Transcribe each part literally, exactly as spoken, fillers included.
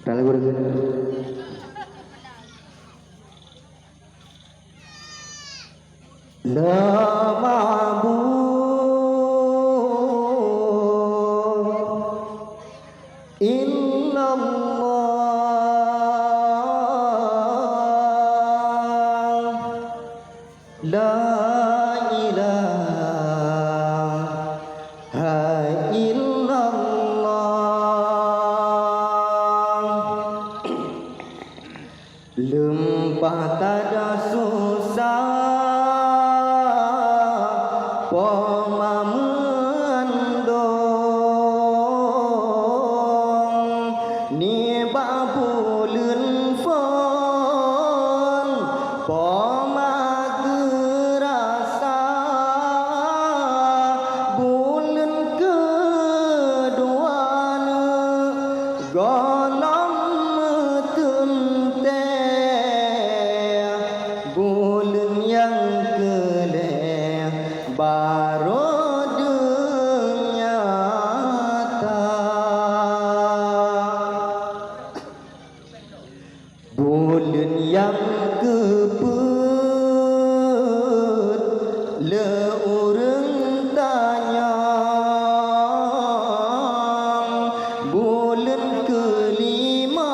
Dalam gurun. La ma'budu illallah. La ilaha illallah. Leumpah tada susah, po ma meundong, nibak buleuen phon, po ma geurasa, buleuen keudua nyoe gohlom meuteuntée, buleuen nyang keu lhée barô deuh nyata. Buleuen nyang keupeuet lé ureuëng tanyong, buleuen keulimong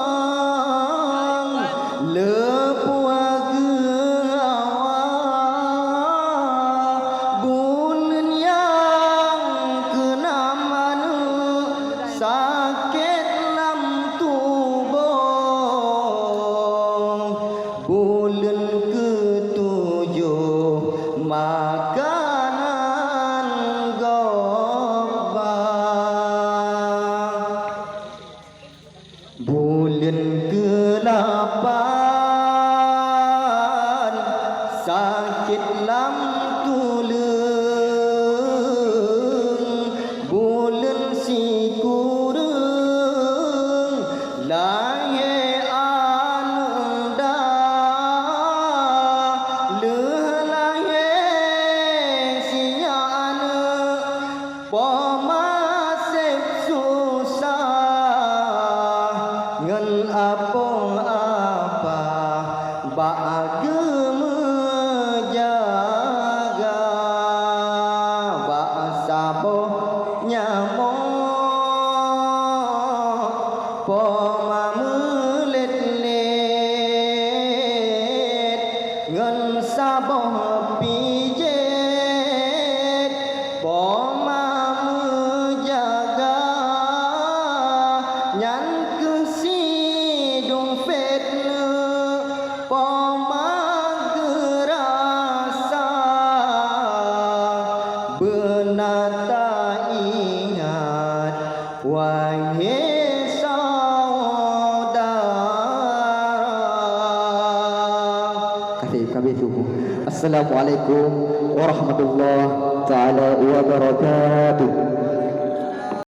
lé puah geuh awai, buleuen nyang keunam aneuëk sakét lam tuboh, buleuen keutujoh makanan gobnyan. Buleuen keulapan sakét lam tuleueng, buleuen sikureueng lahé aneuëk dah, lheueh lahé sinyak aneuëk. Po ma seb susah ngon apoh apah bak geumeujaga, bak saboh nyamok po ma meulet-let ngon saboh pijet. Po ma meujaga, nyan kheueh sidung fitnah. Po ma geurasa, beuna taingat, wahé syedara. Kasih, kasih, subuh. Assalamualaikum warahmatullahi taala wabarakatuh.